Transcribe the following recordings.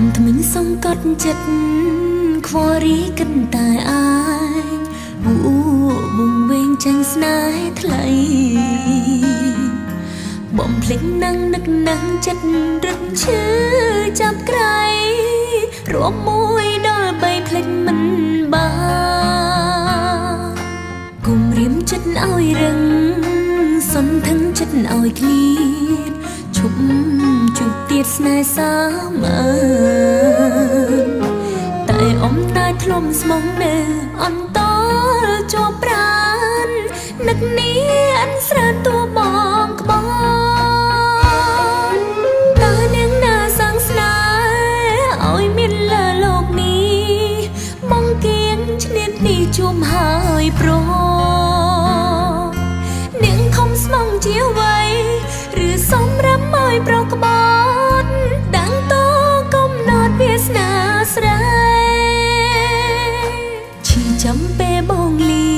ខំថ្មិញសង្កត់ចិត្តខ្វល់រីគិតតែឯងវវងវែងចាញ់ស្នេហ៍ថ្លៃបំភ្លេចនឹងនឹកនឹងចិត្តរឹតឈឺចាប់ក្រៃរួមមួយដល់បីភ្លេចមិនបានគុំរៀមចិត្តឲ្យរឹងសន្ធឹងចិត្តឲ្យឃ្លាតឈប់ជួបទៀតស្នេហ៍សាមញ្ញតែអ៊ំតែធ្លុំស្មងនៅអន្តលជាប់ប្រាននឹកនេះអិនស្រានតួបងក្បនតើនាងណាសាងស្នេហ៍ឲ្យមានលើលោកនេះបងគៀងឈ្នាននេះជួមហើយប្រនាងខំស្មងជាអ្វីឬសំរាំឲ្យប្រក្បត់ដាំងតកំណត់វាសនាស្រែឈឺចាំពេលបងលា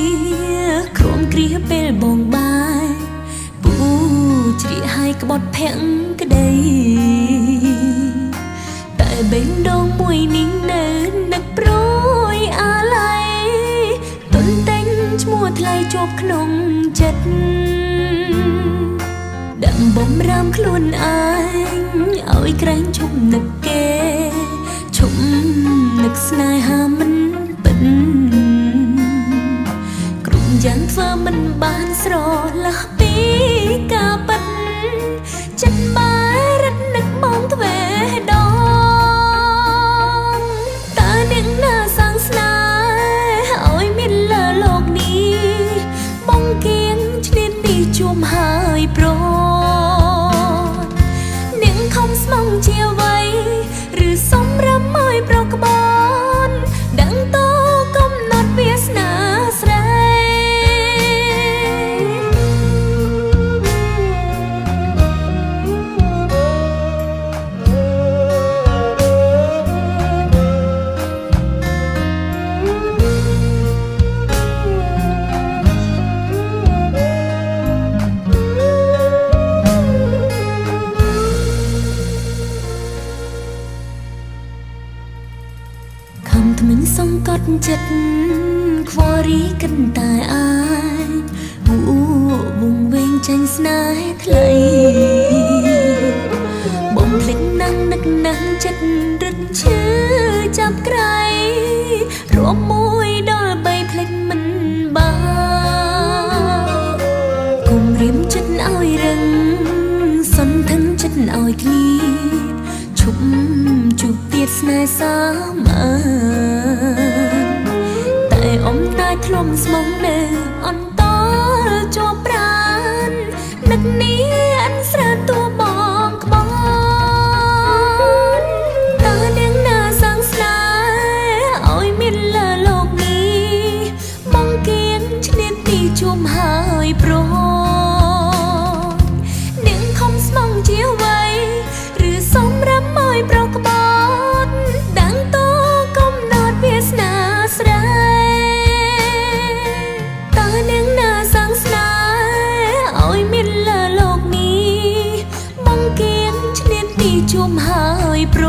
គ្រមគ្រាពេលបងបាយពូជ្រៀកឲ្យក្បត់ភាំងក្តីតែបេងដងមួយនេះនៅនឹកប្រួយអាល័យទុនតែងឈ្មោះថ្លៃជាប់ក្នុងចិត្តដាំបំរាមខ្លួនឯងឲ្យក្រែងឈប់នឹកគេឈប់នឹកស្នេហាមិនពិតគ្រប់យ៉ាងធ្វើមិនបានស្រឡះពីការពិតចិត្តបែរឹតនឹកបងទ្វេដងតើអ្នកណាសាងស្នេហ៍ឲ្យមានលើលោកនេះបងគៀងឈ្នាននេះជួមហើយប្រនាងខំស្មងជាអ្វីឬសំរាមឲ្យប្រក្បនដឹងតកំណត់វាសនាស្រែខំថ្មិញសង្កត់ចិត្តខ្វល់រីគិតតែឯងវវងវែងចាញ់ស្នេហ៍ថ្លៃបំភ្លេចនឹងនឹកនឹងចិត្តរឹតឈឺចាប់ក្រៃរួមមួយដល់បីភ្លេចមិនបានគុំរៀមចិត្តឲ្យរឹងសន្ធឹងចិត្តឲ្យឃ្លាតឈប់ជួបទៀតស្នេហ៍សាមញ្ញតែអ៊ំតែធ្លុំស្មងនៅអន្តលជាប់ប្រាននឹកនេះអិនស្រានតួបងក្បនតើនាងណាសាងស្នេហ៍ឲ្យមានលើលោកនេះបងគៀងឈ្នានទីជួមហើយប្រនាងខំស្មងជាអ្វីឬសំរាមឲ្យប្រក្បត់ដាំងតកំណត់វាសនាស្រែតើនាងណាសាងស្នេហ៍ឲ្យមានលើលោកនេះបងគៀងឈ្នានទីជួមហើយប្រ